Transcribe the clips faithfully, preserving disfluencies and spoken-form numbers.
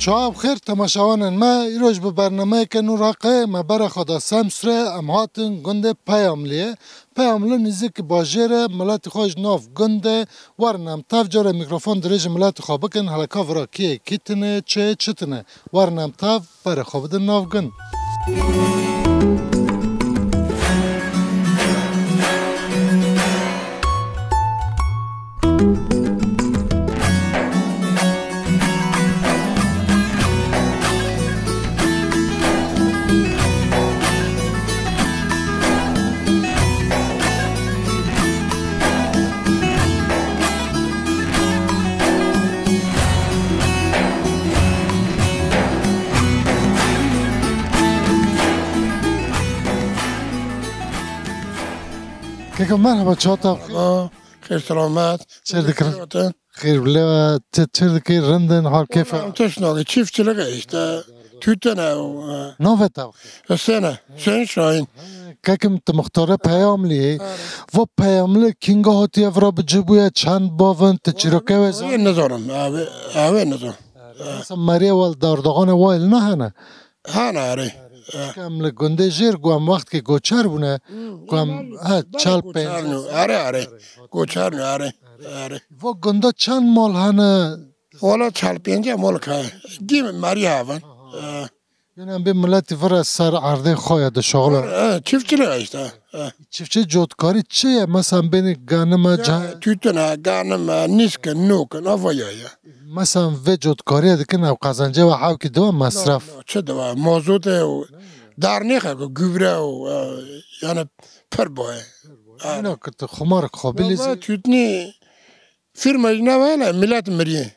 Çawa bi xêr temaşevanên me, îroj bi bernameyeke nû raqe me bere xwe da Semsûrê, em hatin gundê Peyamliyê. Peyamli nîzik bajêr e, miletî xwe ji nav gund e. Werin em tev cara mîkrofon dirêjî miletî xwe bikin, hele ka vira kî ye, kî tune, çi ye, çi tune. Werin em tev berê xwe bidin nav gund. Keko, merhaba, çata. Merhaba, xêr selamet. Çêr dikirin. Xêr bile, tu çêr dikî, rindin, hal kêfa. Em tişt nake, çiftçilik e işte. Tütün e, e. Navê te? Hüseyin e, Hüseyin Şahin. Kekim, tu muxtara Peyamliyê. Evet. Va Peyamli kinga hatiye vira bi ci bûye, çend bavin, tu çîroke wê zan? Ew nizanim, ew, ew nizanim. Mesela meriyê wel dardoxanê wayl nahene? Hene erê. Em li gundê jêr ku em wextkê goçer bûne, ku em, he, çel pênc. Erê, erê. Goçer nû, erê. Erê. Va gunda çend mal hene? Wala çel pênc mal heye. Gî merî hev in. Aha. E. Yani em bê miletî vira ser erdê xwe ya dişoxile. E, çiftçilik işte. E. Çiftçi cotkarî çi ye? Mesela bênî ganime, ca- Tütün e, ganime, nîskin, nûkin, ava ya ye. Mesela vê cotkariye dikin, ew qezencê we hewkî diwa mesref. No, no, çi diwa? Mazot e û darnêxe ku gübre û, e, yani pir boye. Îna ku tu xumar xwe bilîzî. Tütünî firma jî ne wele, millet miriye.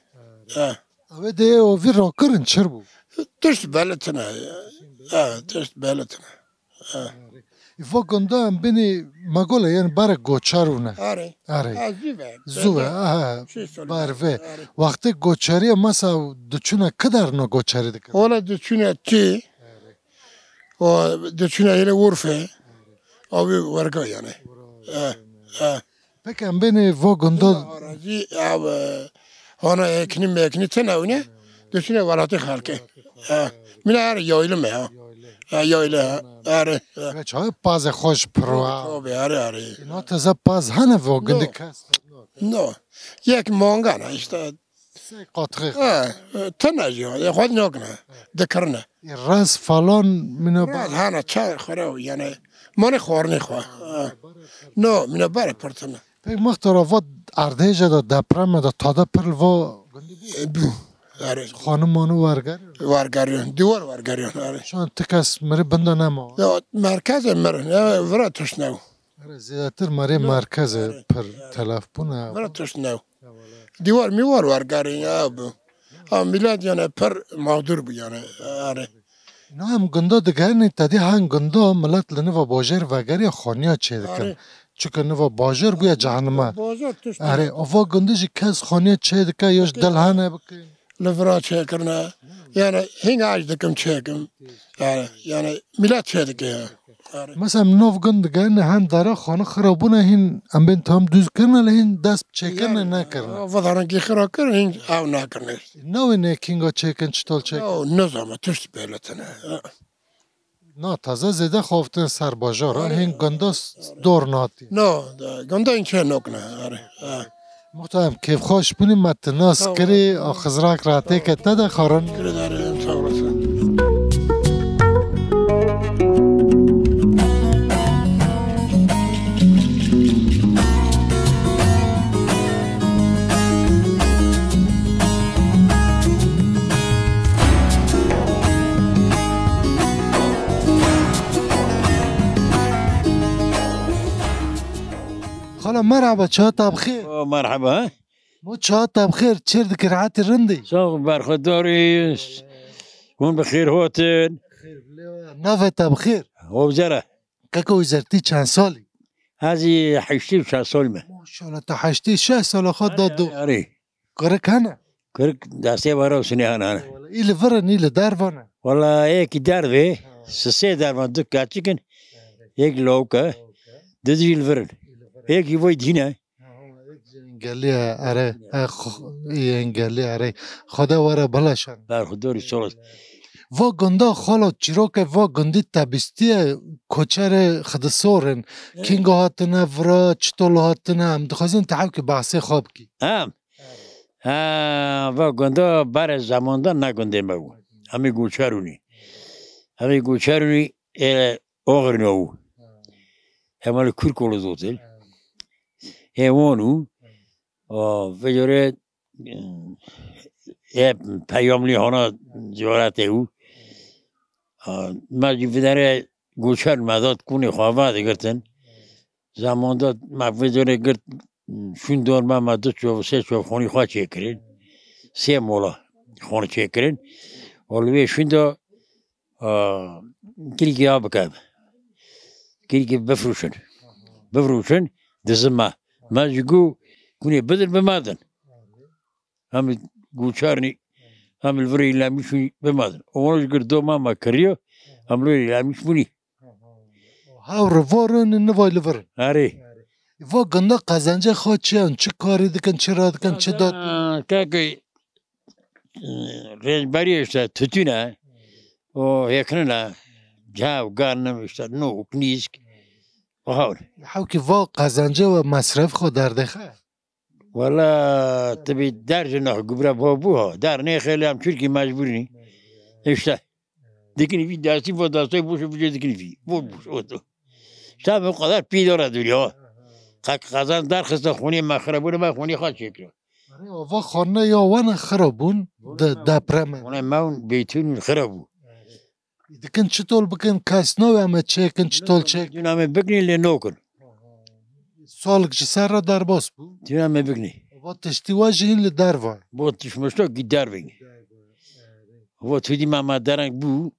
E. Ew ê dê o vî rakirin çir bû? Tişt belitine. E, tişt belitine. E. Va gunda em binî megole, yani bare goçer û ne. Are. Are. Ha, zû ve. Zû ve, aha. Berve. Wextê goçeriye masa diçûne kidar no goçerî dikir? Ola diçûne çi? O diçûne hele Urfe. Abi werga yani. E, e. Peki em bênê vo gunda. Arazî, ev, e, hana ekini mekini tine wine, dişine welatê xelke. E, mina her yaylı me ha. E, yaylı ha. Her, e. Ve çay pazê xweş piro ha. Tabii, her, her. Ina teze paz hene vo gindi kes. No. Yek mangana işte. Sê qatxê. Ha, tine jî, ya xwe nakine, dikirine. Raz falan mine ba. Raz hana çar xwere yani, mane xwarinê xwe. Ha. No, mine bare pir tine. Pek muxtara va erdhêje de depreme de tada pir li va. E, bû. Are. Xanim manu werger. Wergeriyon, diwar wergeriyon, are. Şu an ti kes miri binda nema. Ya, merkeze mirin, ya, vira tişt ne. Are, zêdetir merê merkeze pir telef bûne. Vira tişt ne. Diwar mîwar wergerî ya bû. Ha, milet yani pir mağdur bû yani. Are. Na em gunda digerînî, tedî hen gunda milet li niva bajêr vegeriya xaniya çêdikin. Are. Çunke niva bajêr bûye cehenime. Bajêr tişt. Are, ava gundî jî kes xaniya çêdike, ya ji dil hene bikin. Li vira çêkirine. Yani hîn aç dikim çêkim. Yani, yani milet çêdike ya. Are. Mesela em nav gund digerîne, hen dara xane xirabûne, hîn em bên tam dûz kirine, lê hîn dest bi çêkirine nekirine. Vadaran ki xira kir, hîn ew nekirine. Navê nê kinga çêkin, çitol çêkin? Ew nizama, tişt beletine. Na, taze zêde xaftin ser bajara, hên gunda s-, dor nati. No, da, gunda in çe nokne, are. Ha. Muhterem, kêfxweş bûnî, me tu nas kirî, a xizrak ratêke te de xarin. Teşekkür ederim, sağ olasın. Xala merhaba, çawa te bi xêr? O, merhaba. Mo çawa te bi xêr, çêr dikir, hatî rindî? Sağ ol, berxwedarî. Hûn bi xêr hatin. Navê te bi xêr? Hozera. Keko Hozerî, çend salî? Ez ê heştê û şeş sal me. Maşallah, te heştê şeş sala xwe da do. Erê. Kurik hene? Kurik destê were û sinê hene, hene. Î li vir in, î li derve ne? Wala yekî derve, sisê dervan, du keçik in. Yek lawik e. Du jî li vir in. Yekî vay dîn e. Gelî ye, erê, e, xo-, yên gelî, erê. Xwedê were bileşan. Berxudorî solos. Va gunda xala çîrokê va gundî te bîstiye koçerê Xidisorin. Kînga hatine vira, çitol hatine, em dixwazin te hewkî behsê xwe bikî. Em. Ha, va gunda bare zamanda ne gundê me bû. Em ê goçerûnî. Em ê goçerûnî ê oxirî û. Em li Kûrkolî zotin. Ê wan û. A, vê corê, e, peyamlî hona ziyaretê û. A, me jî vê derê goçer me dat kunê xwe va digirtin. Zamanda me vê corê girt, şûn dor me, me du çov, sê çov xonî xwe çêkirin. Sê mola xonî çêkirin. Û li wê şûn de, a, kirîkî ya bike. Kirîkî bifrûşin. Bifrûşin, dizin me. Me jî got, kunê bidin, bi me din. Em goçarnî, em li virê îlamîşûnî bimazin. Û wan ji gir doma me kiriyo, em li virê îlamîş bûnî. Hew rivorin, nivay li vir. Erê. Va gunda qezencê xwe çi ye? Çi karî dikin, çi radikin, çi dat? Aa, kekê, e, rênberî işte tütün e. O hêkinin e. Cav, ganim işte, nok, nîsk. O hawl. Hewkî va qezencê we mesref xwe derdêxe? Wala, tu bî der ji nah gubra bo bû ha. Der nêxê lê em Tirkî mecbûr nî. Îşte. Dikinî vî destî bo destê boş bicê dikinî vî. Bo boş oto. Îşte bu kadar pîdora dûrî ha. Qek qazan derxiste xonê me xirabûne me xonê xwe çêkiriyo. Erê, ava xane ya wana xirabûn de depreme. Xonê me un bêtûn xirabû. Dikin çitol bikin, kes nayê em ê çêkin, çitol çêk. Dîna me biknî lê nokin. Salik ji ser re derbas bû. Dîna me biknî. Va tiştî we jî hîn li derve. Bo tişmişto gî dervin. Bo tûdî me, me dereng bû.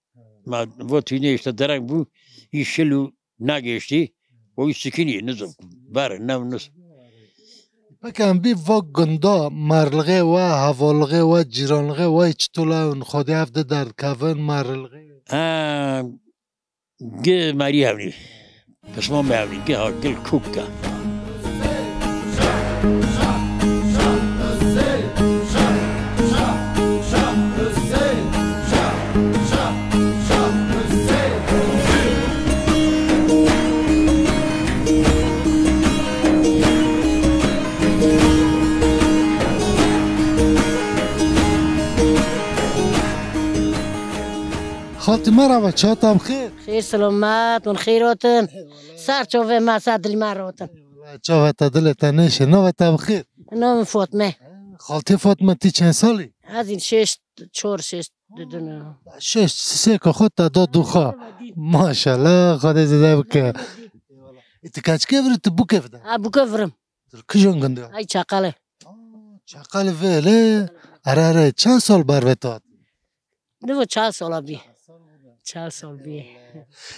Me, bo tûdî işte dereng bû. Î şil û Nagêştî, o yî sikinî, nizam. Ber, ne, niz. Peki em bî va gunda, merlixê we, hevalixê we, cîranlixê we, çi tula hûn xwedî hev de derdikevin, merlixê? Em, gi merî hevnî. Pisman bi hevnî, gi ha, gil kûk ke. Xaltî merhaba, çawa te bi xêr? Xêr selamet, hûn xêr hatin. Ser çavê me, ser dilê me rotin. Çava te dilê te nêşe, nava te bi xêr. Navê min Fatme. Xaltê Fatme, tî çend salî? Ez in şeşt çar, şeşt didin. Şeşt sêka xwe te da duxa. Maşallah, Xwedê zêde bike. E, tu keçikê vir, tu bûkê vide? Ha, bûkê virim. Tu kijan gundê? Ay çaqalê. Aa, çaqalê vê lê. Erê, erê, çend sal ber vê te hat? Divo çar sala bî. Çar sal bî.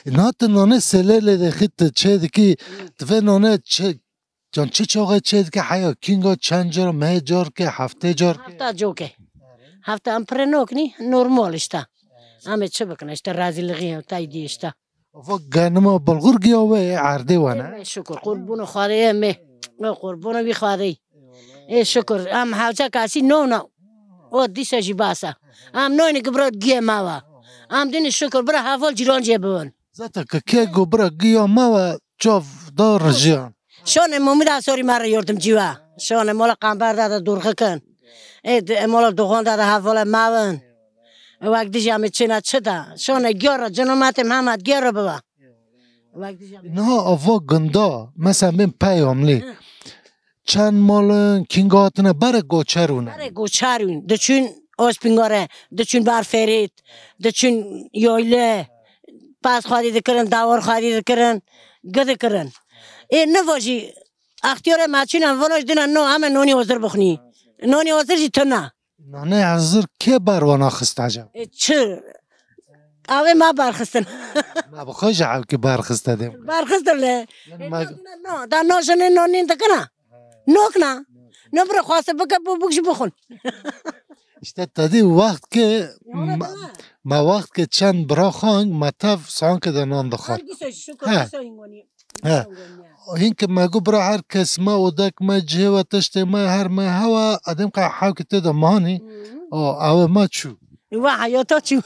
E, na tu nane selê lê dexî, tu çê dikî, tu vê nane çi, can çi çaxê çê dikî, heya kînga çend car, mehê car ke, heftê car ke? Hefta coke. Hefta em pire noknî, normal işte. Em ê çi bikin işte, razîlixî ye, tay dî işte. Ava genima bulgur giya we ê erdê we ne? Ê şukur, qurbûna Xwedê ye me. Ê qurbûna wî Xwedê. Ê şukur, em hewce kasî nona. O dîsa jî basa. Em noyne ki bira giye me wa. Em dini şukur, bira heval cîran jê bibin. Zaten ki kê go bira giya me we çav da rijiyan. Şonê Momîda sorî me re yordimcî we. Şonê mola qamber de de durxikin. Ê, ê mola doxan de de hevala me win. Wek dijî em ê çêna çi de. Şonê giya re, cinometê Mihemed giya re bibe. Wek dijî em ê Niha ava gunda, mesela bên peyamlî. Hı. Çend malin, kînga hatine, berê goçer û ne? Berê goçer ûn. Diçûn Ospîngare, diçûn Ber Ferît, diçûn Yoyle. Pez xwedî dikirin, dawar xwedî dikirin, gi dikirin. Ê niva jî extiyarê me çûn em vana jî dina no, em ê nonî hozir bixwînî. Nonî hozir jî tune. Nanê hezir kê ber wana xist eceb? E, çi? Avê me berxistin. Me bi xwe ji hewkî berxiste dê. Berxistin lê. Yani E, me no, no, da no jinê no nîn dikina. Nokna. No bire xwase bike bu buk jî bixwin. İşte te dî wext ke Ya, me, ya. Me wext ke çend bira xang me tev sanke de nan dixwar. Hangî se şukur He. He. Hîn ki me got bira her kes me odek me cihê we tiştê me her me hewa edem qe hewkê tê de manî. Hmm. O, ew ê me çû. Wa heyata çû.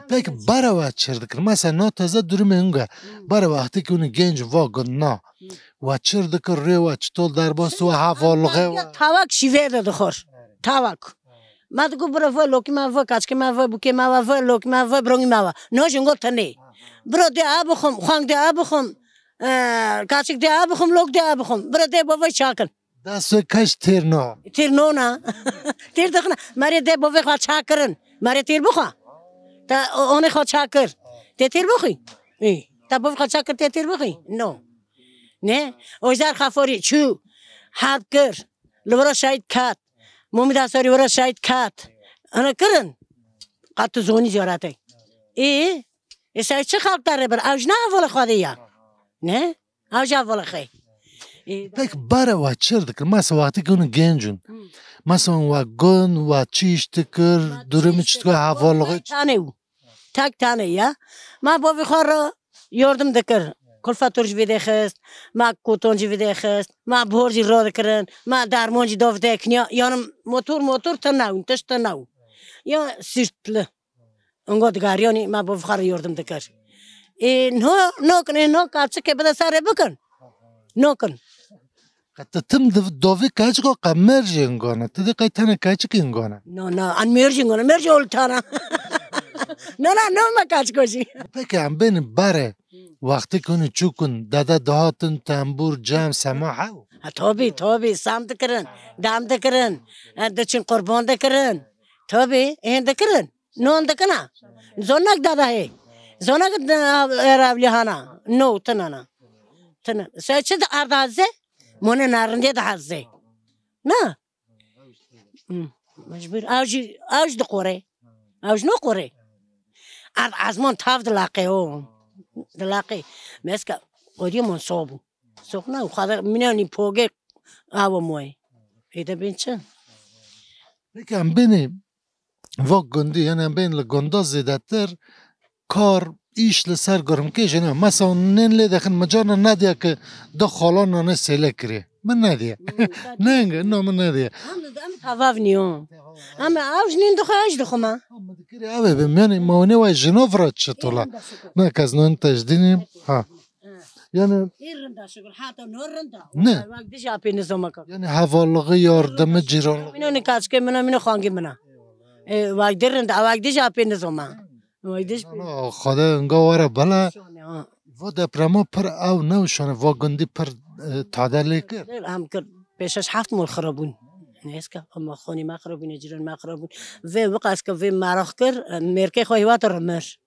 Pek bare we çir dikir. Mesela na teze durumê hûn ge. Hmm. Bare wextê ki hûn genc va got na. Hmm. We çir dikir rê we çitol derbas we hevalixê we. Ya tawak şîvê de dixwar. Tawak. Me digot bira ve lokî me ve, kaçkê me ve, bûkê me ve, ve lokî me ve, birongî me ve. No jî ngo tenê. Bira dê e bixwim, xwang dê e bixwim. E, kaçik dê e bixwim, lok dê e bixwim. Bira dê bo ve çakin. Dest ve keş têr no. Têr no na. Têr dixine. Merê dê bo ve xwe çakirin. Merê têr bixwe. Te o-, onê xwe çakir. Tê têr bixwî? Ê. Te bo ve xwe çakir tê têr bixwî? No. Ne? O jar xaforî çû. Herb kir. Li wira şehîd ket. Momî Dasarî wira şehîd ket. Ana kirin. Qet tu zonî ziyaretê. Ê, ê şehîd çi xelk te rê bir? Ew ji ne hevala Xwedê ya. Ne? Ew ji hevala xwe. Ê, pek bare we çir dikir. Masa wextê ki hûn genc in. Hmm. Masa we gun, we çi iş dikir, durumî çi dikir, hevalixê çi? Tanê û. Tek tanê ya. Ma bavê xwe re yardim dikir. Kulfetor jî vê dê xist, ma koton jî vê dê xist, ma bihor jî radikirin, ma dermon jî dav dê kiniya. Yani motor, motor tine û, tişt tine û. Ya sirtli. Ongo digariyanî ma bavê xwe re yardim dikir. Ê, no, no kin, ê, no kaçikê bide serê bikin. No kin. Qe tu tim div-, dovî keçiko qe merjê ingana. Tu dê qey tenê keçikê ingana. No, no, an merjê ingana, merjê oltana. No, no, no me keçiko jî. Peki em bên bare. Wextê ku hûn çûkun, dede dihatin, tembûr, cem, sema hew? Ha, tabii, tabii, sam dikirin, dam dikirin, e, diçin qurban dikirin. Tabii, ên dikirin. Non dikina. Zonak dada hê. Zonak d-, era evlihana. No, tinana. Tinana. Se çi de arda ze? Mone narinde de hazze. Na? Hmm. Mecbur. Ew jî, ew jî diqore. Ew jî noqore. Erd azman tav dilaqe o. Dilaqe. Meska. Odî mon sobu. Soxna, xwada minanî poge. Awa moye. Êde bên çi? Peki em bênê va gundî, yani em bên li gunda zêdetir kar, îş li ser gurmkê jî ne. Mesela nên lê dexin, min carna nediye ki du xala nanê sêle kirê. Min nediye. Hmm, nenge, no min nediye. Em, em tevav niyo. Em ew ji nîn dixwe, ew jî dixwe me. Ha, min dikirê ew ê bim. Yani ma hûnê way jino vira çi tola. Ê, rinda şikir. Ne, kes non tejdînî. Ha. Yani Ê rinda şikir. Hata no rinda. Ne. Wek dij apê nizoma ka. Yani hevallığı, yardımı, cîranlığı. Mino nikaçke mina, mino xangi mina. E, wek dij rinda, wek dij apê nizoma. Wek dij. Ana, Xwedê inga were bela. Şone, ha. Va deprema pir ew ne şone, va gundî pir, e, tade lê kir. Em kir, pêş ez heft mol xirabûn. Nêzke, ama xonî me xirabûn, cîran me xirabûn. Vê wiqas ke vê meraq kir, e, mêrkê xwe hîwa te re mir.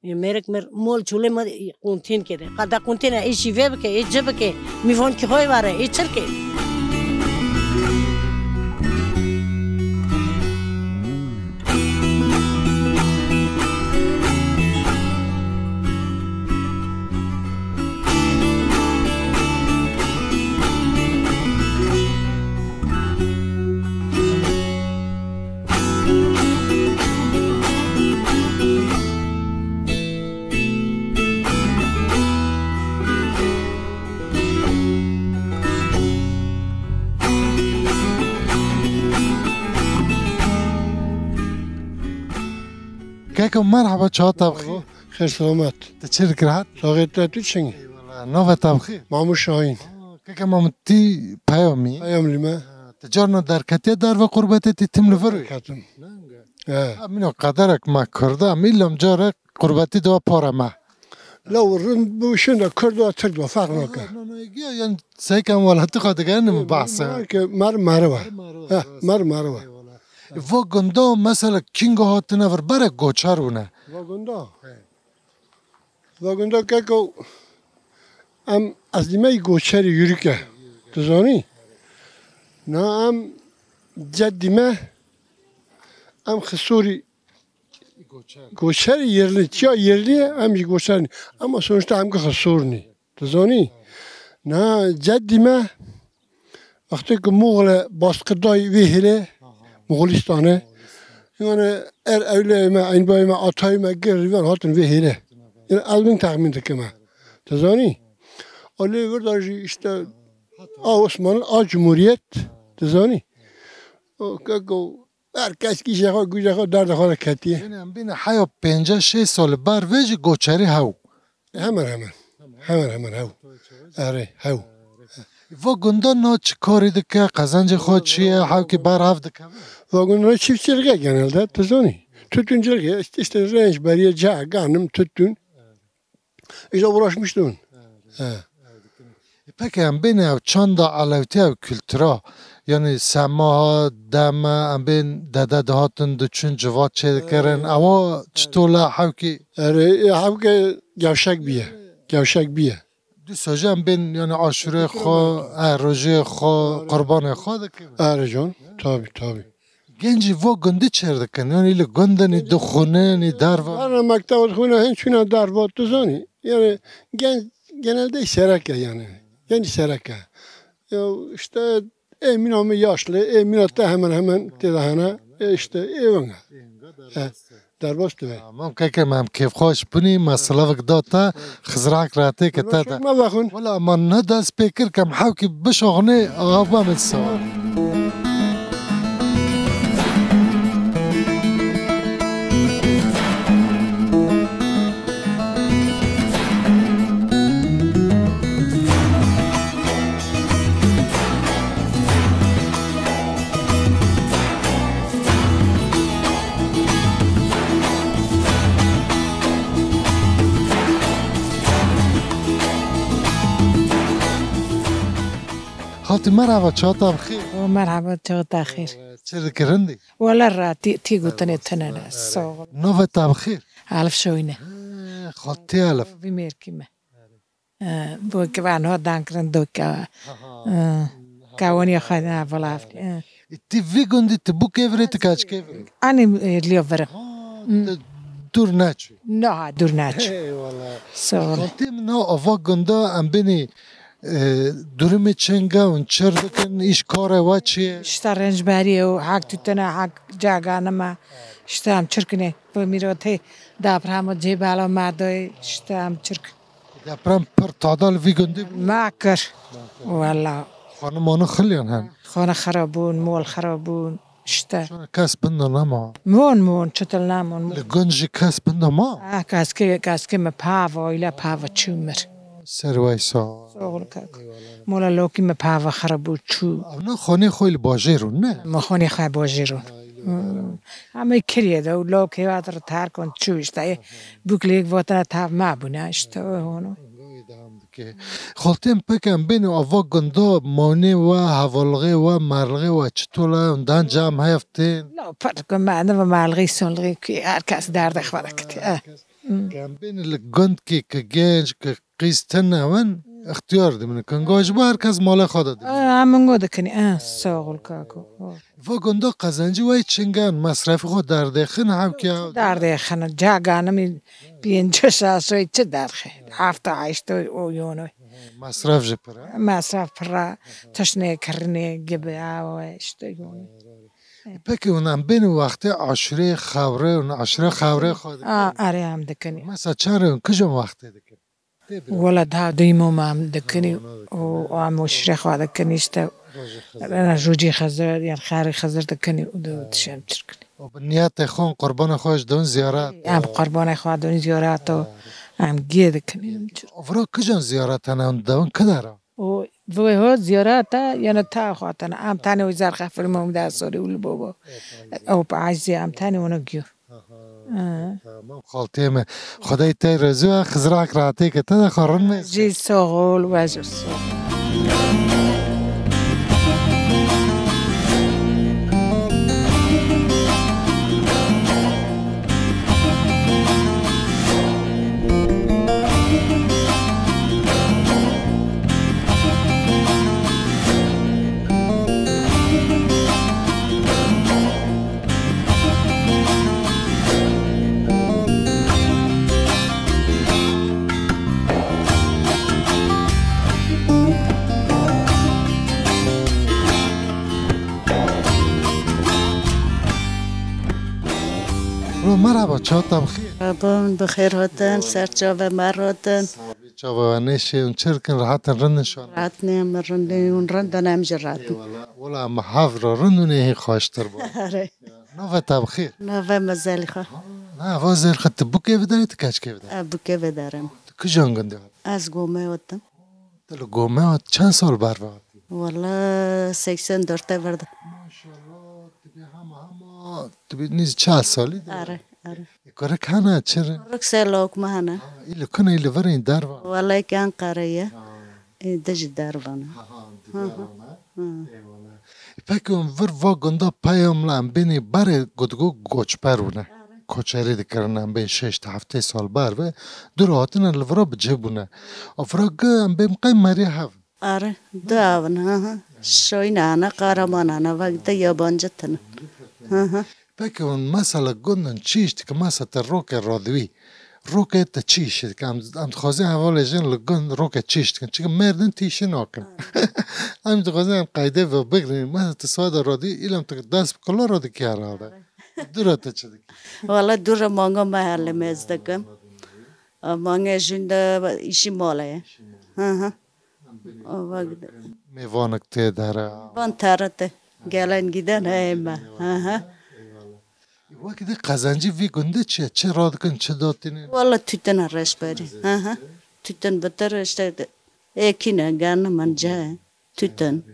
Ê mêrik mir mol çûlê me, ê, quntîn kê de. Qada quntîne, ê şîvê bike, ê ci bike, mîvonkî xwe ware, ê çirkê. Keko, merhaba, çawa te bixî? Xêr selamet. Tu çi dikir hat? Saxê te, tu çing? Eyvallah. Navê te bixî? Mamû Şahîn. Aa, keke Mamû, tî peyamî? Peyamlî me. Ha, tu carna derketiye derve qurbetê, tî tim li vir wî? Derketim. He. Ha, mîno qederek me Kurda, em îlom carek qurbetî diwa para me. Law rind bû, şinda Kurd wa, Tirk wa, ferq nake. No, no, no, yani seyken welatî xwe digerin mi bahse? Ke mer merive. He, mer merive. Va gunda mesela kinga hatine vir, berek goçar bûne? Va gunda? He. Va gunda keko, em ez dîme goçerî yürüke. Tu zanî? Na em ceddî me, em Xisûrî Goçer. Goçer yerli, çiya yerli em jî goçer nî. Ama sonuçta em ki Xisûr nî. Tu zanî? Na ceddî me wextê ku Muxle baskı day vê hêrê, Muxulîstanê. Yani er ewleyê me, eynbayê me, atayê me, gir rîvan hatin vê hêrê. Yani ez min texmîn dikime. Tu zanî? Alê vir de jî işte a Osmanlı, a Cumhuriyet, tu zanî. O keko her kes kîşe xwe, gûje xwe, derdê xwe de ketiye. Yanî em bîne heya pênceh şêst salî ber vê jî goçerî hew. Hemen hemen. Hemen hemen hew. Erê, hew. Va gunda na çi karî dike, qezencê xwe çi ye, hewkî ber hev dikeve? Va gunda çiftçilik e genelde, tu zanî. Tütüncülük e, işte, işte renç, beriye, ca, ganim, tütün. İşte uğraşmıştım. He. E, peki em bên ev çanda elewtiya ev kultura, yanî sema, deme, em bên dede dihatin diçûn civat çêdikirin, ewa çitol e hewkî? Erê, e, hewke gevşek biye. Gevşek biye. Dîsa jî em bên, yanî aşûrê xwe, e, rojê xwe, qurbanê xwe dikin. Erê can, tabii, tabii. Gencî vo gundî çêr dikin, yanî li gundin, î dixwînin, î derve. Ana mekteba dixwîne, hin çûne derve, tu zanî. Yanî genç genelde sereke yani. Genç sereke. Ya işte, ê mîna me yaşlı, ê mîna te hemen hemen tê de hene. E işte, ê wenge. E, derbas dibe. Tamam, keke me em kêfxweş bûnî, me silavek da te, xizrak ratê ke te de. Me vexwin. Wela, me ne dest pê kir ke em hewkî bişoxinê, axa ba min sewar. Xaltî merhaba, çawa te bi xêr? O merhaba, çawa te xêr? Çi dikî, rindî? Wela ra tî, tî gotinê tune ne. Sağ ol. Navê te bi xêr? Elif Şewîne. He, xaltî Elif. Vî mêrkî me. Ee, bu ki van ho dan kirin doka. Aha. Ee, kawaniya xwe ne, wela. Ee. Ti vî gundî, ti bû kêvirê, ti kaç kêvirê? Anî, e, liya vere. Ha, ti dûr naçî. Na, dûr naçî. Eyvallah. Sağ ol. Xaltî min, na ava gunda em bînî, e, durumê çinga hûn çir dikin, îş karê we çi ye? İşte rençberî ye, hak tütüne, hak caganime. İşte em çirkinê. Bu mîrotê deprem cê bela me doy, işte em çirkin. Deprem pir tada li vî gundî bû? Ma kir. Wela. Xanimanu xiliyan hen? Xana xera bûn, mol xera bûn. İşte. Kes bin de nema? Mon, mon, çitil nemon. Li gund jî kes bin de ma? Ha, keskê, keskê me pava, île pava çû mir. Ser wey sağ ol. Sağ ol kak. Mola lokî me pava xera bû çû. Ew ne xanê xwe li bajêr û ne? Me xanê xwe bajêr û. Hmm. Ama kiriye de, lok hêvat re terk kon çû işte. Bûk lêk vatana tav ma bûne işte, o hono. Goyê devam dike. Xaltê min, peke em bêne ava gunda, mawnê we, hevalixê we, merlixê we çitol e, dan cam heft tên? La, pir ku me ne ve merlixî, sonlixî ku her kes derdê xwe de kitiye. Her kes. Hmm. Ke em bêne li gund ki, ki genc, ki qîz tune wen, ixtiyar dimîne. Ki ngo ji bo her kes malê xwe de dimîne. Aa, em ngo dikinî, aa, sağ ol kako. Va gunda qezencî wey çingan, mesrefî xwe derdêxin hewkiya? Derdêxin, caganimî pêncî şaş oy çi derxe? Hefta heşt oy o yon oy. Mesref jî pir e? Mesref pir e, tiştê kirinê, gibi, awe, işte yon oy. Peki hûn em bêne wextê aşurê xewre, hûn aşurê xewrê xwe dikin? A, erê em dikinî. Mesela çend rê hûn kijan wextê dikin? Wela daha duymo mam dikinî û em û şirê xwe dikinî işte. Rojî Xizir. Rojî Xizir, yan xerî Xizir dikinî û dişên çirkinî. Û bi niyetê xwe, qurbana xwe ji dewin ziyaret. Em qurbana xwe dewin ziyaret û em gê dikinî. Vira kijan ziyaret hene hûn dewin kidera? Û vê ho ziyaret e, yani ta xwe tene. Em tenê wî zerxe filmo da sorî û li bobo. Ew bi eczî em tenê wina giyo. Aha. Ha. Tamam, xaltê me. Xwedayê te razî be, xizrak rahatê ke te de xwe rin me. Jî sağ ol, we jî sağ ol. Bro, merhaba, çawa te bi xêr? Merhaba, bi xêr hatin, ser çava me hatin. Çava we nêşê hûn çi dikin, rehat in, rind in şu an? Rahat ne, em rind in, hûn rind in, em jî rahat in. Eyvallah. Wala em hev re rind û nê hîn xweştir bû. Are. Navê te bi xêr? Navê me Zelîxa. Ha, va Zelîxa, tu bûkê ve derê, tu keçkê ve derê? E, bûkê ve derê me. Tu kijan gundê hatî? Ez Gomê hatim. Tu li Gomê hat, çend sal berve hatî? Wala seksen dört e vir de. Maşallah, tu bî hema hema, tu bî nîz çar salî de. Are, are. E, kurik hene, çi re? Kurik sê lawik me hene. Ha, î li ku ne, î li vir in, derve? Wala êk Enqere ye. Ha. Ê, di jî derve ne. Ha, ha, di derve ne. Ha. Eyvallah. E, peki hûn vir va gunda peyam la em bênî berê gotgo goçber bûne. Koçerî dikirin, em bên şeş heftê sal berve. Dûr hatine li vira bi cih bûne. A vira gi em bên qey merî hev. Are, du avin, ha, ha. Şoyne ana, Qaraman ana, vak de yabancı tine. Ha, ha. Peki hûn mesela gundin çi iş dikin, mesela te roke radwî. Roke te çi iş dikin? Em, em dixwazin hevalê jin li gund roke çi iş dikin. Çünkü merdin tîşi nakin. Em dixwazin em qeyde ve bigrin. Mesela te sade radwî, îlem te dest bi kula radwî herhalde. Dura te çi dikin? Wala dura manga me hele mez dikim. Manga jin de işi male. Hı hı. Mêvanik tê dere. Van terete. Gelen giden heyme. Hı hı. Wekî de qezencî vî gundê çi ye? Çi radikin, çi datînin? Wala tütün reşberî. Hı hı. Tütün bitir işte ekine, ganı mence. Tütün.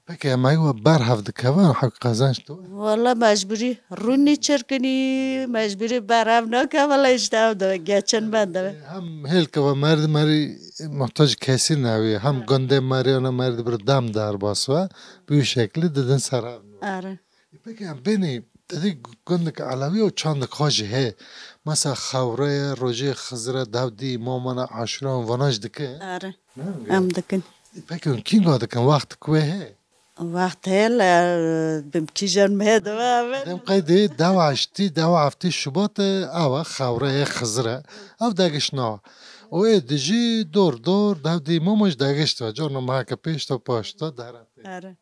Peki em ê we berhev dikeve, hewk qezenc tu? Wala mecburî. Rûnî çirkinî, mecburî berhev nakeve, wala işte ev de geçin ben de. Hem hêlkeva merdi merî muhtac kesî newî, hem gundê merî ona merdi bir dem derbas ve, bi wî şeklî didin ser hev. Are. E, peki em bênî, te dî gundek Elewî û çandek xwe jî heye. Mesela Xewre ye, Rojê Xizire, Dewdî, Mamana, Aşûra, û vana jî dike? Are. Ne? Em dikin. E, peki hûn kînga dikin, wext ku heye? Wext heye le, bim kîjan me de ve. Dem qeydê dewa heştî, dewa heftê Şubat e, ew e, Xewre ye, Xizire. Ew degiş nawa. Û ê dijî dor dor, Dewdî, Mama jî degiş ve. Corna meheke pêş de paş de dere. Are.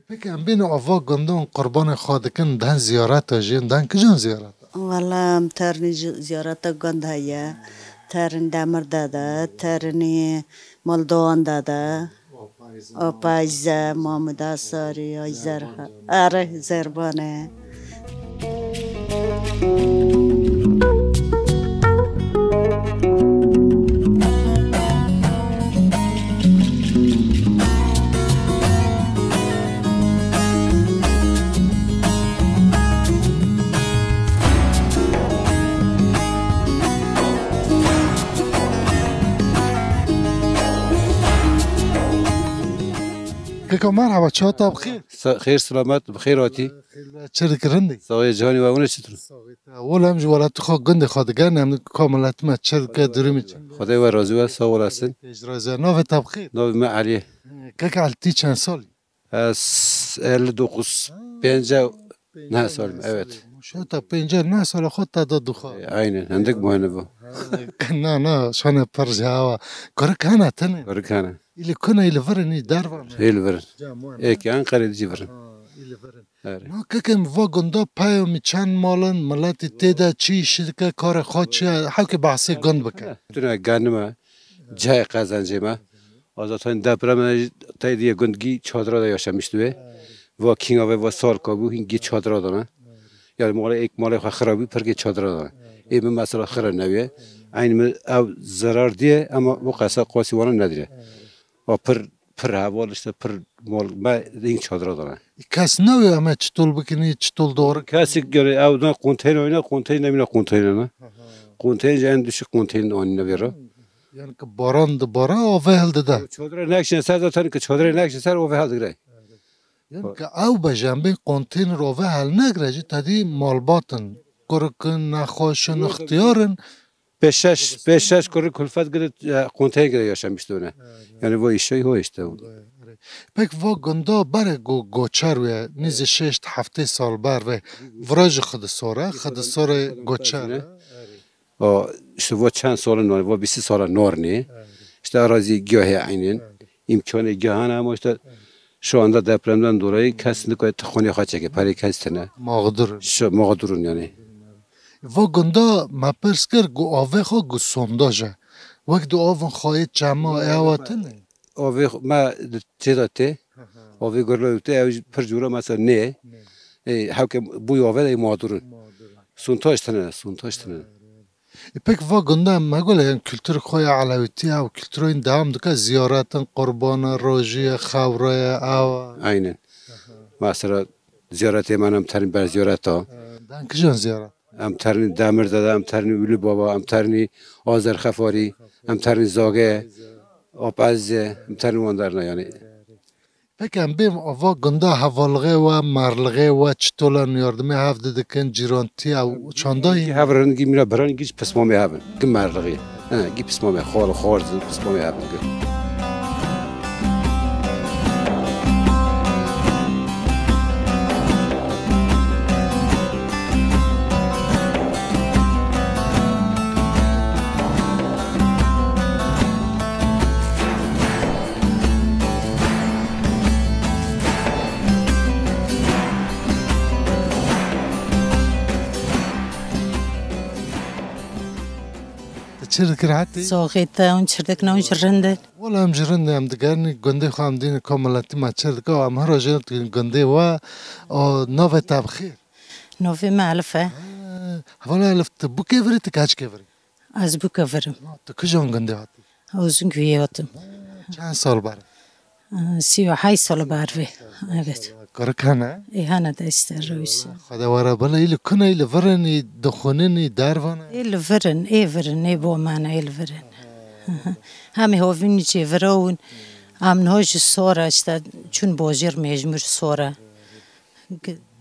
Peki em bêne ava gundon qurbanê xwe dikin, den ziyareta jî, den kijan ziyareta? Wala em ternî ji-, ziyareta gund heye. Terin Demir de de, terinî Moldowan de de. Opayze, Mamuda Sarî, Ayzer, are, Zerbane. Keko, merhaba, çawa te bi xêr? Sa-, xêr selamet, bi xêr hatî. Xêr be, çi dikî, rind î? Saxê cihanî we, hûn ê çitur? Saxê te. Wele em ji welatê xwe, gundê xwe digerin, em ka milet me çi dike, durumê çi? Xwedê we razî we, sağ olasın. Tê ji razî we. Navê te bi xêr? Navê me Elî. Keke Elî, tî çend salî? Ez elli dokuz, pêncî neh salî me, evet. Maşallah, te pêncî neh sala xwe te da dixwe. E, aynen, hindik muhene bu. Na, na, şane pir ji hewa. Kurik hene tenê? Kurik hene. Îlî ku ne, îlî vir in, î derve ne? Îlî vir in. Êkê Enqerê, dî jî vir in. Ha, îlî vir in. Erê. Na, keke em va gunda peyamî çend mal in, miletî tê de çi îşî dike, karê xwe çi ye, hewkê behsê gund bike. Tune ganime, cihê qezencê me. A zaten deprem e, tey diye gund gî çadira de yaşamıştı ve. Va kinga ve va sal kabû, hîn gî çadira de ne. Yani mala ek mala xwe xirabî, pir gî çadira de ne. Ê min mesela xira neviye. Aynı mi ev zarar diye ama bu kasa qasî wana nedire. Va pir, pir heval işte, pir mal me hîn çadira de ne. Kes neviye, em çitol bikinî, çitol doğru. Kesik göre ev ne konteyner oyna, konteyner ne bine konteyner ne. Konteyner en düşük konteyner anine vera. Yani ki baran de bara, ave helde de. Çadira nekşin ser zaten ki çadira nekşin ser, ave helde gre. Yani ki ew bejembê konteyner ove helnegre jî tedî malbat in, kurik in, nexweş in, ixtiyar in. Beş şeş, beş şeş kurik kulfet gire, e, konteyner gire yaşamıştı ona. Yani bu işe o işte. Pek va gunda bere go-, goçer ve nîzî şeşt heftê sal ber ve vira jî xidi sore, xidi sore goçer. O, işte bu çend sala nor, bu bîst sala nor ne. İşte arazi gahê aynen. İmkanı gahana ama işte şu anda depremden dolayı kesinlikle tıkoni xaçeke, parayı kesitene. Mağdur. Şu mağdurun yani. Va gunda me pirs kir, gu avê xwe gu sondaj e. Wek di avin xwayê çema ê awa tune. Avê xwe me di çê de tê. Avê gurla te ew jî pir cûra mesela nê. Ê, hewke bûyê avê de ê madur in. Sûntaş tine, sûntaş tine. Ê, pek va gunda me gole, yani kültür xwe ya elewîtî ew kültüroyên dewam dike, ziyaretin, qurbana, rojî ye, xewre ye, ewa. Aynen. Mesela ziyaretê me em terin ber ziyareta. Ee, ben kijan ziyaret? Em ternî Demir Dede, em ternî Ulu Baba, em ternî Azer Xefarî, em ternî Zage, Ap Ezîze, em ternî wan derna yani. Peki em bêm ava gunda hevalixê we, merlixê we çitolan yardimê hev didikin, cîrantî ew çanda yî? Hev rin gî mîna biran gî pismamê hev in, gî merlixî. He, gî pismamê xal, xal zin, pismamê hev in gî. Tu çi dikir hetî? Soxê te hûn çi dikin, hûn ji rind in? Wela em ji rind in, em digerin gundê xwe, em dînin ka miletî me çi dike, em her rojê dikin gundê we, o navê te bi xêr. Navê me Elif e. He, hevala Elif, tu bûkê vir î, tu keçkê vir î? Ez bûke vir im. Tu kijan gundê hatî? Uzunguyê hatim. Çend sal ber? Ee, sî û heşt sal ber vê. Evet. Kurik hene? Ê, hene de işte rewişe. Xwede were bile, îlî kune, îlî virin, î dixunin, î dervan e? Ê li virin, ê virin, ê bo mane, ê li virin. Hemê hovîn çê virawin. Em niha ji sora işte çûn bojêr mecmûr sora.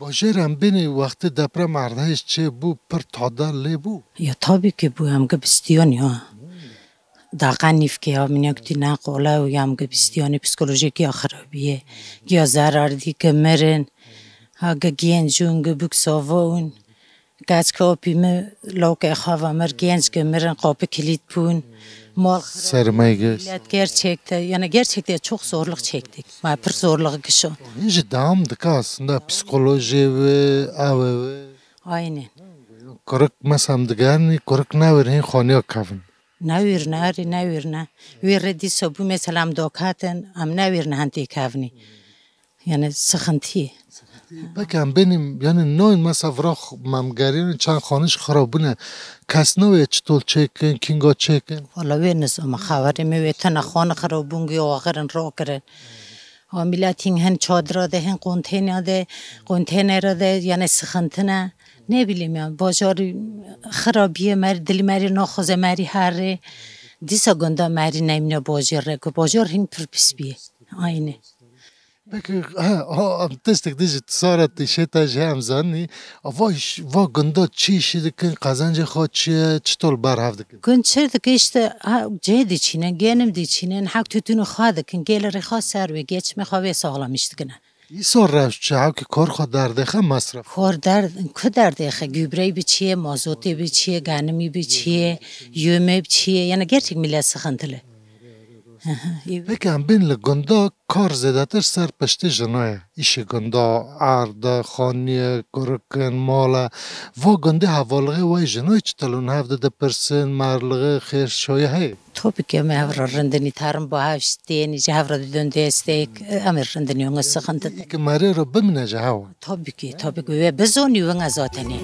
Bajêr em bênî wextê deprem erdhej çêbû, pir tadel lê bû? Ya tabii ki bû, em gibistiyan ya. Daqe nîvkê ya minyakitî ne qole û ya em gibistiyanê psikolojîk ya xirabiyê. Ya zerar dî ki mirin. Ha gi genc ûn gi bûk sava ûn. Kaç kapî mi lawkê xava mir genç ki mirin, kapı kilit bûn. Mal xirab. Sermaye geç. Millet gerçekte, yani gerçekte çok zorluk çektik. Ma pir zorluk kişo. Hîn jî devam dike aslında psikolojiyê ve, ev ve. Aynen. Kurik mesela digerin, kurik newêrin hîn xaniya kevin. Newêrin, erê newêrin. Wê re dîsa bû mesela em dokatin, em newêrin hentê kevnî. Yani sıkıntı. Peki em bênî, yani nayên mesela vira xu-, memgeriyên çend xaniş xirab bûne. Kes nayê çitol çêkin, kinga çêkin? Valla wê nizama xeberê me wê tena xan xirab bûn, giya axirin rakirin. Ha millet hîn hin çadira de, hin konteyna de, konteynera de, yani sıkıntı ne. Ne bileyim ya, bajarî xirabiye, mer, dilî merî naxwaze merî herê. Dîsa gunda merî nemîne bajêr re, ku bajar hîn pir pis bîye. Aynı. Peki, ha, ha, em tiştek dî jî sara tîşê te jî em zanî. Va iş, va gunda çi işî dikin, qezencê xwe çi ye, çitol berhev dikin? Gund çi dike işte, ha, cê diçînin, genim diçînin, hak tütünü xwe dikin, gelirê xwe ser wê, geçimê xwe wê sağlam iş dikine. Îsal rewş çi, hewkî kar xwe derdêxe, mesref? Kar derd, ku derdêxe, gübrey bi çi ye, mazotê bi çi ye, genimî bi çi ye, yömê bi çi ye, yani gerçek millet sıkıntılı. Peki em bên li gunda kar zêdetir ser piştê jina ye. Îşê gunda, erd e, xanî ye, kurik in, mal e. Va gundê hevalixê we jina çi telûn hev de dipirsin, merlixê, xêr şoyê heye? Tabii ki em hev re rindinî terin ba hev ji tên, ji hev re didin destek, em ê rindinî wina sıkıntı. Ki merê re bimine ji hev. Tabii ki, tabii ki. Ve bizonî wina zaten e.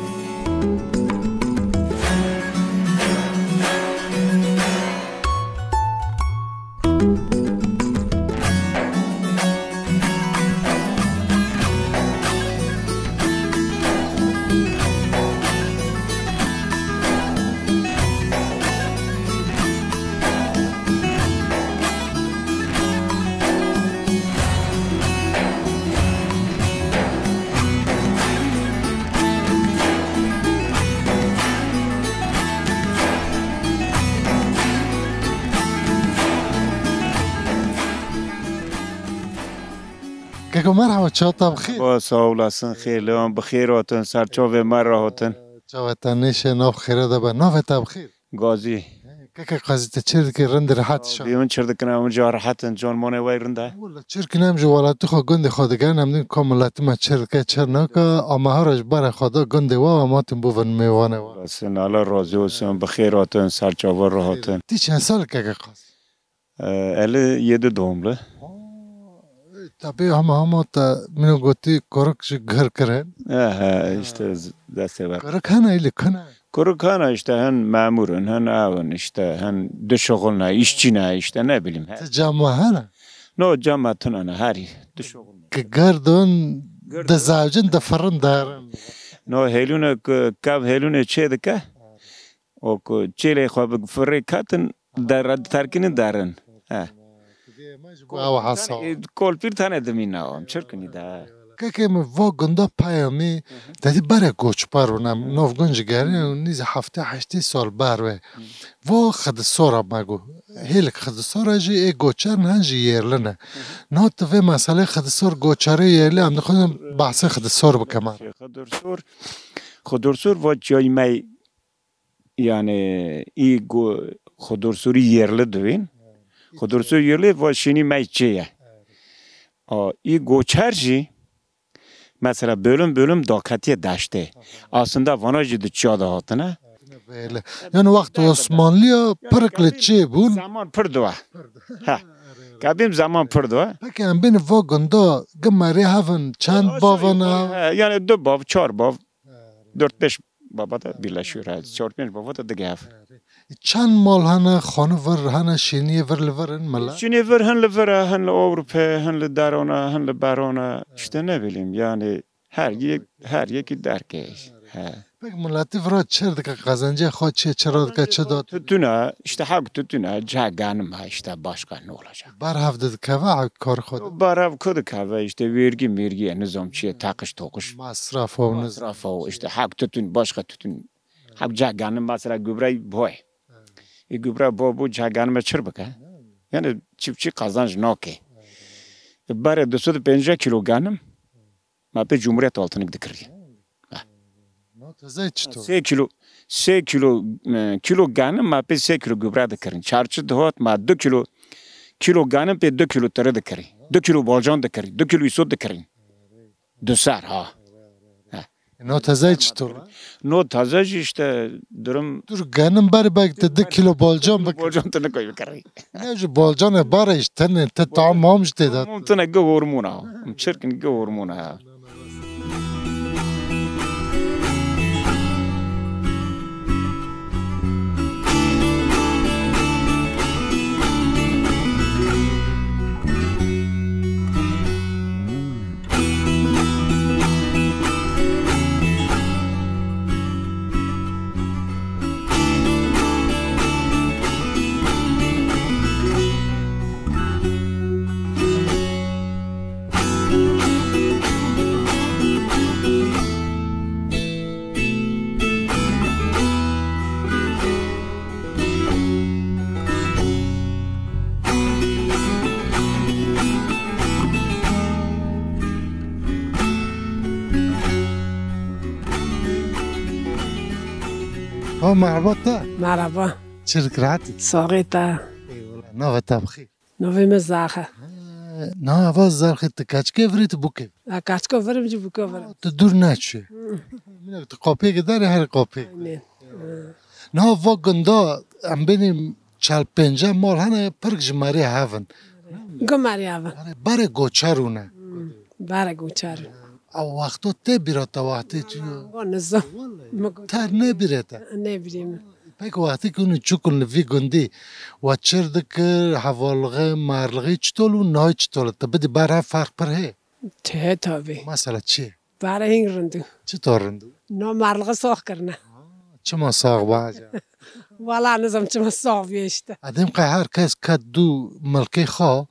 Keko merhaba, çawa te bi xêr? Ba, sağ olasın, xêr, lewan bi xêr hatin, ser çavê me re hatin. Çavê te nêşe, nav xêre de be. Navê te bi xêr? Gazî. Keke Qazî, te çêr dikî, rind rehet şa. Dî min çêr dikine, hûn ca rehet in, can monê wey rind e. Wala çêr kine, em ji welatî xwe, gundê xwe digerin, em din ka miletî me çêr dike, çêr nake, ama hera ji berê xwe da gundê we, em hatin bûvin mêvanê we. Olsun, Allah razı olsun, bi xêr hatin, ser çavan rahatin. Tî çend sal keke Qazî? Ee, elli yedi doğumlu. Aa, e, tabii hema hema te mino gotî kurik ji gir kirin. He, he, işte z-, destê ver. Kurik hene, îlik hene. Kurik hene, işte hin memur in, hin ew in, işte hin dişuxulne, işçî ne, işte ne bileyim. He. Ti cama hene? No, cama tune ne, herî dişuxulne. Ki girdon, girdon dizewcin, difirin derin. No, hêlûne ku kev hêlûne çê dike. O ku çêlê xwe bi firê ketin, dera diterkinin derin. He. Ew hesa. Yani, e, kolpîr tane dimîna, em çirkinî de. Kekê min va gunda peyamî, Hı hı. Dedî berê goçber bûn, em Hı. Nov gund ji gerî û nîzî heftê heştê sal ber ve. Hı. Va Xidisora me got. Hêlik Xidisora jî ê goçer ne, hin jî yerli ne. Hı hı. Niha tu vê meselê Xidisor goçerê yerli, em dixwazin behsê Xidisor bike me. Xidisor, Xidisor va çiyayî me Yani, î go-, Xudursurî yerli divên. Xudursurî yerli va şênî me çê ye. A, î goçer jî, mesela bölüm bölüm daketiye deştê. Aslında vana jî di çiya de hatine. Belê. Yani wext Osmanliya pirk li çê bûn. Zaman pir diwa. Ha. Kabim zaman pir diwa. Peki em bên va gunda gimerê hevin çend bavana? He, yani du bav, çar bav. Dört beş baba da birleşiyor, ha. Çar pênc baba da digev. Çend mal hene, xanî vir hene, şêniyê vir li vir in mele? Şêniyê vir hin li vir e, hin li Ewropa, hin li deran e, hin li beran e. İşte ne bileyim, yani her yek, her yekî derkê. He. Peki miletî vira çir dike, qezencê xwe çê çira dike, çi da? Tütüne, işte hak tütüne, ceh ganim ha, işte başka ne olacak? Berhev dikeve hak kar xwe de? Berhev ku dikeve, işte vergi mergi, nizam çiye, takış tokuş. Masraf o, nizam. Masraf o, işte hak tütün, başka tütün. Hak ceh ganim mesela gübre boy. E, gübre bo, bu ceh ganime çir bike. Yani çiftçi kazanç nake. E, bare du sed û pêncî kilo ganim, ma pê cumhuriyet altınık dikirî. No teze çito? Sê kilo, sê kilo, e, kilo ganim ma pê sê kilo gübre dikirin. Çarçı dihot ma du kilo, kilo ganim pê du kilo tere dikirin. Du kilo balcan dikirin. Du kilo isot dikirin. Du ser ha. Ha. No teze çito? No teze jî işte durum. Dur ganim ber bek te du kilo balcan bik. Balcan te ne koy bikirin. Ne ji balcanê bare işte ne te tamam işte da. Tamam te ne ge hormona. Çirkin ge hormona. Ha, merhaba te. Merhaba. Çirik rahatî? Saxê te. Eyvallah. Nava te bixîr. Navê me Zax e. Ha, na, eva Zaxê, tu keçikê virî, tu bûkê? Ha, keçika virim jî bûka virim. Tu dûr neçû. Minek tu qapiyekê derê, her qapiyê. Aynen. Niha va gunda em bênî çel pênce mal hene, pirk ji merê hevin. Gu merê hevin. Bare goçer hûn e. Hmm, bare goçer. Ew wexto tê bîra te wextê çûyo? Wan nizam. Te nebîre te? Nebîrê min. Peki wextê ku hûn çûkun li vî gundî, we çir dikir, hevalixê, merlixê çitol û nayê çitol e? Te bidî berhev ferq pir hê? Tê tabi. Mesela çi? Bare hîn rind û. Çitor rind û? No merlixê sax kirine. Çima sax ba ca? Wala nizam çima sax bîye işte. Edêm qey her kes ket dû milkê xwe,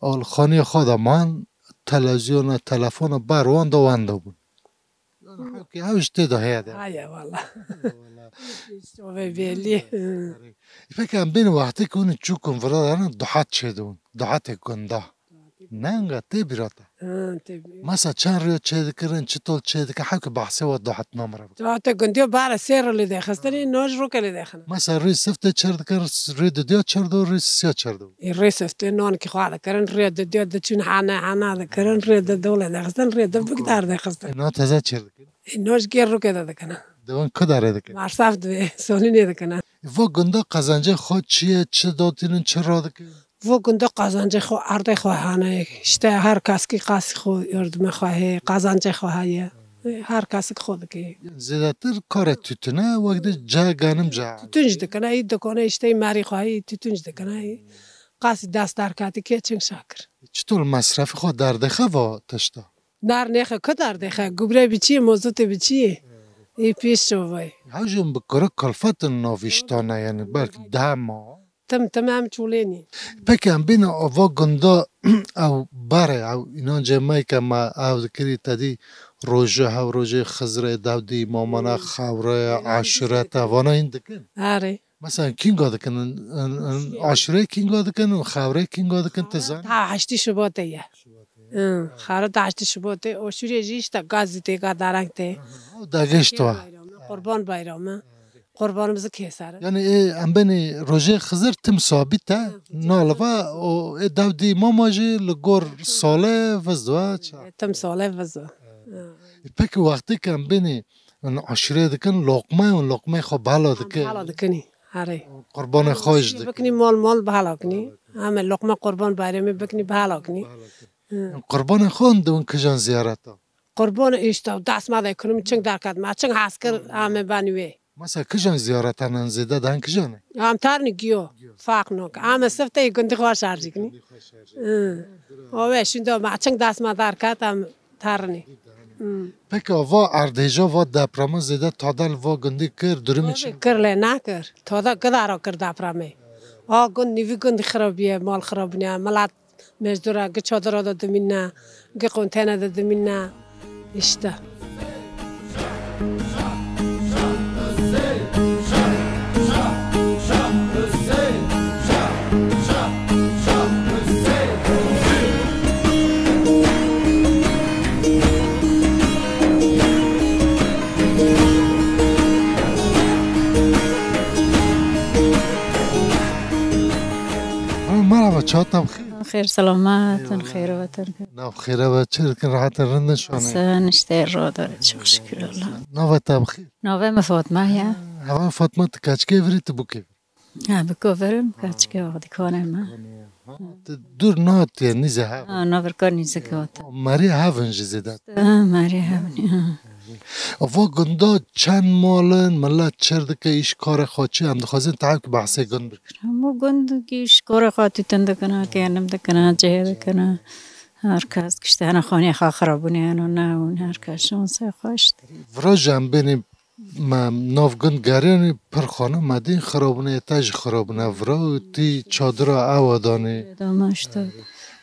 ol xaniyê xwe de man, televizyona, telefona ber wan da wenda bûn. Yani hewkî hew ji tê de heye de. Haya wala. Eyvallah. Şovê belî. Peki em bên wextê ku hûn çûkun vira derin, duhet çêdibûn. Duhetê gunda. Nenga tê bîra te. Ha, tê bîra. Masa çend rûya çêdikirin, çi tol çêdike, hewke behsê we duhet namre bike. Duhete gundiyo bare sê rû lê dexistinî, noj rûke lê dexine. Masa rûyê siftê çêr dikin, rûyê didiya çêr do, rûyê sisiya çêr do. Ê, rûyê siftê nankî xwe dikirin, rûyê didiya diçûn hane, hane dikirin, rûyê didiya lê dexistin, rûyê didiya bik dar dexistin. Ê, na teze çêr dikin. Ê, noj gêr rûke de dikine. Di win ku darê dikin? Marsaf divê, solînê dikine. Va gunda qazancê xwe çi ye, çi datînin, çi radikin? Vo gunda qazancê xwe, erdê xwe hene. İşte her kes ki qasî xwe, yordumê xwe heye, qazancê xwe heye. Her kes ki xwe dike. Zêdetir kare tütüne, wek de ca ganim ca. Tütün jî dikine, î dikone, işte merî xwe heye, tütün jî dikine. Qasî dest derketî ke çing şakir. Çitor mesrefî xwe derdexe va tişta? Dar nêxe, ku dar dêxe? Gubre biçî, mozotê biçî. Ê pêş çavay. Hewcin bi kuru kulfetin navîştane, yani belki dema. Tim tim em çûlênî. Peki em bîne ava gunda ew bare, ew înancê me ke me ew dikirî tedî rojê hew rojê Xizirê, dewdî, mamana, xewre, aşirete, vana hîn dikin? Erê. Mesela kînga dikin, in, in, in, aşirê kînga dikin û xewrê kînga dikin, tu zanî? Ta heştî Şubatê ye. Hı, xare ta heştî Şubatê, o şûrê jî işte gazî tê, ga dareng tê. Ew dagişt wa. Bayramı, Qurban Bayramı. Qurbanımızı keser. Yani ê, em benî rojê Xizir tim sabit e, naliva o ê dewdî mama jî li gor sale viz wa ça. Tim sale viz wa. Hı. Peki wextê ke em benî in aşirê dikin, loqme û loqmeyê xwe bala dikin. Bala dikinî, herê. Qurbanê xwe jî dikin. Bikinî mol mol bala kinî. Em ê loqma Qurban Bayramê bikinî bala kinî. Hı. Qurbanê xwe hûn diwin kijan ziyareta? Qurbanê işte dest me de kinim çing derket me, çing hez kir em ê benî wê. Masa kijan ziyareta nan zêde dan kijan e? Em tarnî giyo, faq nok. Em ê sifteyê gundî xwe şarjî kinî. Hı. O wê şindo me çing dest me derket em tarnî. Hı. Peki va erdhêja va deprema zêde tada li va gundî kir, durumê çi? Kir lê nakir. Tada gidara kir depremê. A gund nîvî gundî xirabiye, mal xirabine, milet mecdura, gi çadira de dimîne, gi konteyna de dimîne. İşte. Merhaba, çawa te bi xêr? Xêr selamet in, xêr ve te. Nav xêre ve çi dikin, rahat in, rind in şanê? Sen işte roda, çok şükür Allah. Nava te bi xêr? Navê me Fatma ye. Heval Fatma, tu keçikê virî, tu bûkê virî? Ha, bûko virim, keçikê axdî kanê me. Tu dûr nehatiye nîze hev? Ha, navirka nîzik hate. Merî hev in jî zêde? Ha, merî hev in, ha. Va gunda çend mal in, milet çir dike, îş karê xwe çi, em dixwazin te hewk behsê gund bikin. Hemû gund ki îş karê xwe tûtin dikine, kendim dikine, cihê dikine. Her kes kişte hene xaniyê xwe xirabûne, hene ne, hûn her kes şansê xwe işte. Vira jî em bênî me nav gund geriyanî pir xane me dîn xirabûne, te jî xirabûne vira û tî çadira ewa danî. Dama işte.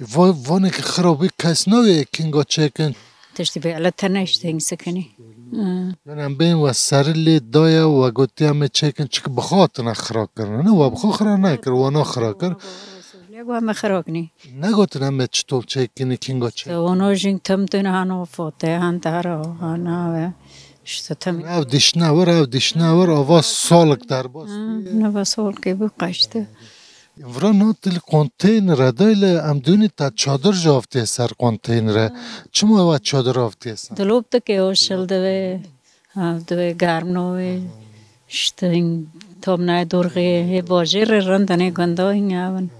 Va, vanekî xirabî kes navê kinga çêkin. Tiştî bê ele tene işte hingse kenî. Ha. Yani em bên we serî lê daye we gotiye me çêkin çiki bi xwe hatine xira kirine. Ne we bi xwe xira nekir, we na xira kir. Lê we me xira kinî. Negotin em ê çi tol çêkinî, kinga çêkin. Te wano jîn tim tune hano fote, han dara, han ave. İşte tim. Ev dişne wir, ev dişne wir, ava solik derbas. Ha, nava solkê bu kaçtı. Vira na til konteynere dayle em dûnî te çadir jî avtiye ser konteynere. Çima ewa çadir avtiye ser? Dilop dike o şil divê, av divê germ navê. İşte tomnay dorxê, hê bajêrê rindinê gunda hîn avin.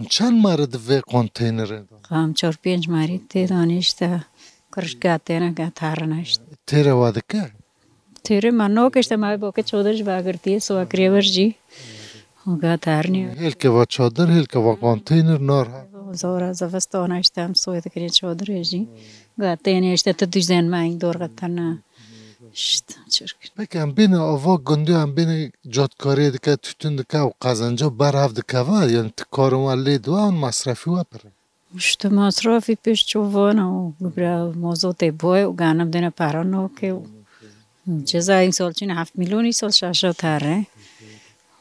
Çend mari di vê konteynerê de? Xam çar pênc marî tê danî işte. Kirişka têne ke tarine işte. Têre wa dike? Têre me nok işte me bo ke çadir ji bagirtiye sowa kirê vir jî. Oga tarnî. Hêlke va çadir, hêlke va konteyner nar ha. Zora zivistana işte em soy dikirê çadirê jî. Ga têne işte tu düzen me ing dorxetana. İşte çirkin. Peki em bêne ava gundê em bêne cadkarê dike, tütün dike û qazanca ber hev dikeve, yani tu karin wa lê diwa û masrefî wa pir e. İşte masrafî pêş çovana û bira mozotê boye û ganim dene para noke û ceza îsal çin heft milyon îsal şaşa tare.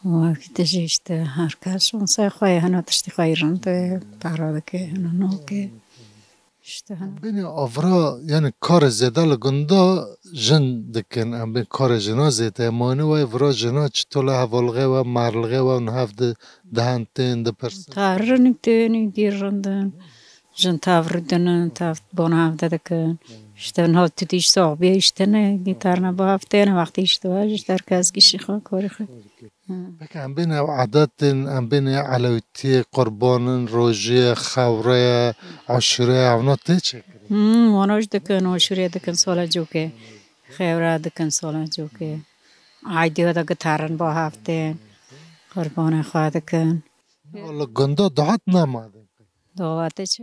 Wekî tijî işte her kes şonsa xwe ye, hena tiştî xwe yê rind e, para dike, hena noke. Îşte hin. Binê avra, yani karê zêde li gunda jin dikin. Em bên karê jina zêde. Mane wê vira jina çito li hevalixê we, merlixê we û hev di, dihen tên, dipirsin. Tarin tên, dîr rindin. Jin tav rûdinin, tav bona hevde dikin. Îşte niha tu dîş soxbiye îşte ne, gîtarna bu hev tên, wextî îşte var, îşte her kes gişî xwe, korî xwe. Peki em bên ew edet tên, em bên elewîtiyê, qurbanin, rojiyê, xewreye, aşureye, evna tê çêkirin? Hmm, wana jî dikin, aşurê dikin sola cokê. Xewra dikin sola cokê. Aydiya da gitarin ba hev tên. Qurbanê xwe dikin. Li gunda dihat nema. Dawatê çi?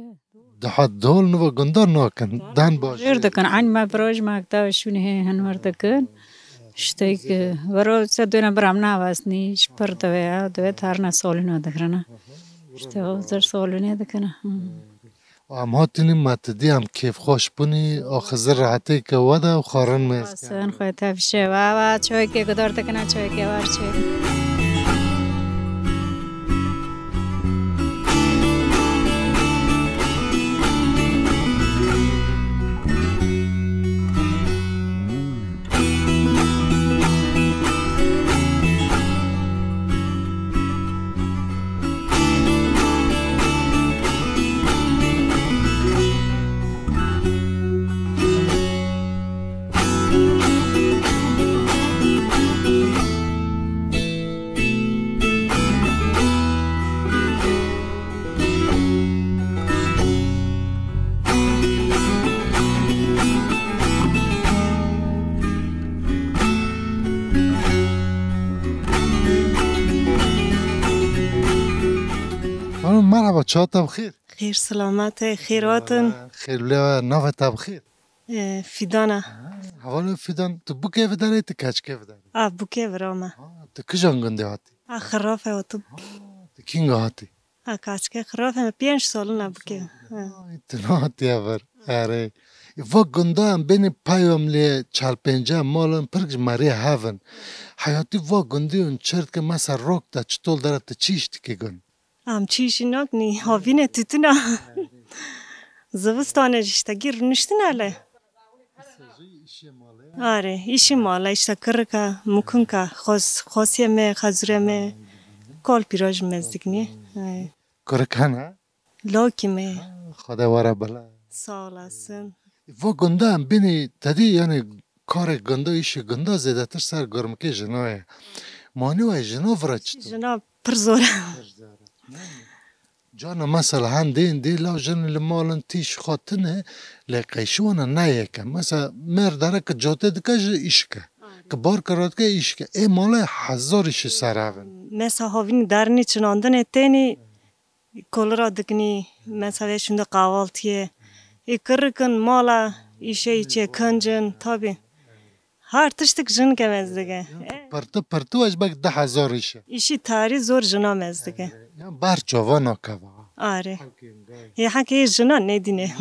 Dihat dol niva gunda nakin. Den baş. Jêr dikin. Eyn me biroj me da şûnê hê hin wir dikin. Ştê ki, wero se döne biram navasnî, ji pir divê, divê tarna solûna dikrine. Ştê o zir solûnê dikine. Hmm. Em hatinî me ti dî em kêfxweş bûnî, axizir rehetê ke we de û xwarin mêz. Sen xwe tev şeva, wa çoyke gudar dikine, çoyke war çê. Xanim, merhaba, çawa te bi xêr? Xêr selamet e, xêr hatin. Xêr lê navê te bi xêr? E, Fîdan e. Ha, hevalê Fîdan, tu bûkê vidarê, tu keçkê vidarê? A, bûkê vira me. Ha, tu kijan gundê hatî? A, Xirafê hatim. Ha, tu kînga hatî? A, keçkê Xirafê me pênc salin e bûkê. Ha. Ay, tu nehatiye vir. Erê. Va gunda em bênê peyam lê çar pênce malin pir ji merê hev in. Heyatî va gundî hûn çir dike, mesela rok de çitol dere, tu çi îş dikî gund? Em çi îşî nakinî, havîne tûtuna. Zivistanê jî işte gîr rûniştine le. Arê, îşê male, işte kirika, mukunka, xos-, xosiyê me, xezûrê me, kol pîroj me ez dikinî. Ay. Kirik hene? Lokî me. Xwedê were bila. Sağ olasın. Va gunda em bînî tedî, yani karê gunda, îşê gunda zêdetir ser gurmikê jina ye. Manî wê jina vira çi tu? Jina pir zor e. Cana mesela hendên dê law jin li malin tîş xwe tine, lê qeyşi wana ne yek e. Mesela mêr dere ki cotê dike ji îşke. Ki bar ki radike îşke. Ê malê hezar îşi ser hev in. Mesela havînî derinî çinandinê tênî kolira dikinî, mesela vê şûnde qevaltiyê. Ê kirikin mala îşê îçê kincin, tabî. Her tiştik jin ke mez dike. Pirti pirti wej bek du hezar îş e. Îşî tarî zor jina mez dike. Ya ber çava nakeva. Are. Hê heke yê jina nedîne.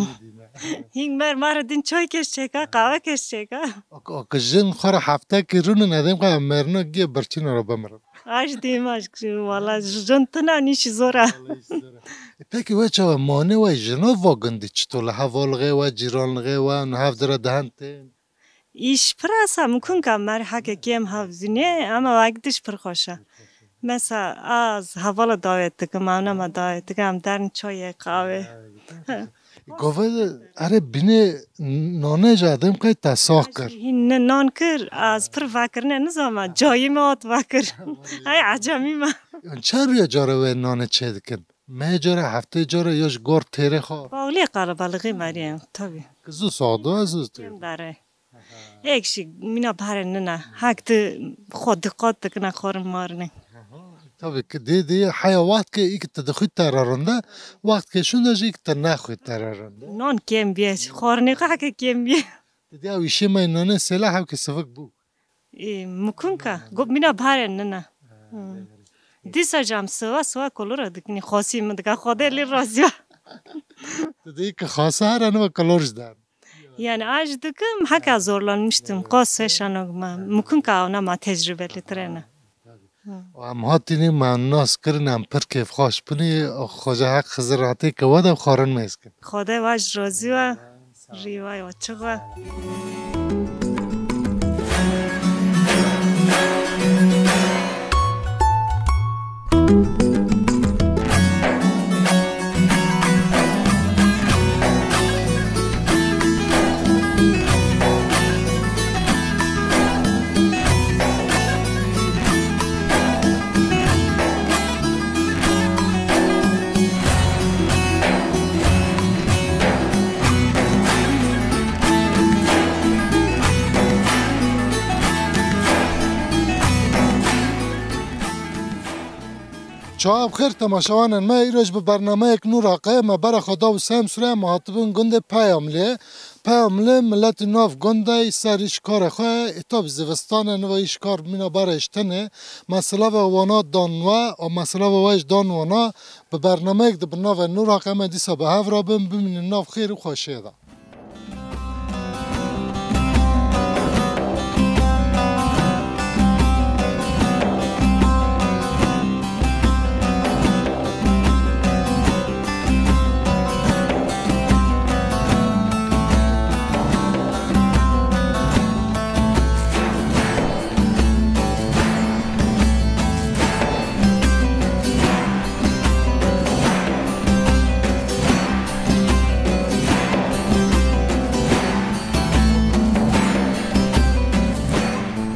Hîng mer mare din çay keş çeka, qahwe keş çeka. Ak, ak jin xwe re heftekî rûnin edem qe merina giye birçîna re bimirin. Aj dîm aj, wala jin tuna nîşî zor e. E, peki we çawa mane we jina va gundî çito li hevalixê we, cîranlixê we, niha hev dire dihentên? Îş pir asa mikunka mer heke kêm hev zînê, ama wek diş pir xweş e. Mesela az hevala dawet dikim, anama dawet dikim, em derin çayê, qahwe. Gove de, erê bînê nane jî edem qey te sax kir. Hîn ne nan kir, az pir vekirine nizama, cayî me hat vekir. Ay ecemî me. Çend rûye cara we nane çê dikin? Meh cara, heftê cara ya ji gor têrê xwe? Paxlê qelebalixê meriyem, tabii. Ki zû sax do, ez zû tê. Kêm dare. Ek jî mîna baharê nina. Hek di xwe diqat dikine xwarin marinê. Tabii ki dê dê heya wext ke îk tu dixwî te re rinde, wext ke şûnde jî îk tu nexwî te re rinde. Nan kêm biye, xwarinê xwe heke kêm biye. Tu dê ew îşê me nane sêla hew ke sivik bû. Ê, mikunka, got mîna baharê nina. Hmm. Dîsa jî em siwa siwa kolora dikinî, xwasî min dika, Xwedê lê razî be. Tu dê ki xasa here niva kolor ji der. Yani aj dikim, heka zorlanmıştım. Qas seşan ogma. Mümkün ka ona ma tecrübeli trene. Û em hatînî me nas kirin, em pir kêfxweş binî. Xwece Heq Xizir hatê ke we de xwarin mêz kin. Xwedê we ji razî we. Rî we açiq be. Çawa bi xêr temaşevanên me, îroj bi bernameyek nû raqe me bera xwe da û Semsûrê em hatibin gundê Peyamlê. Peyamlê miletî nav gundê ser îşkarê xwe, îta bi zivistan e, niva îşkar mîna berê ji tenê. Me silava wana dan we, a me silava we jî dan wana. Bi bernameyek di bi navê nû raqe me dîsa bi hev re bin, bimînin nav xêr û xweşiyê de.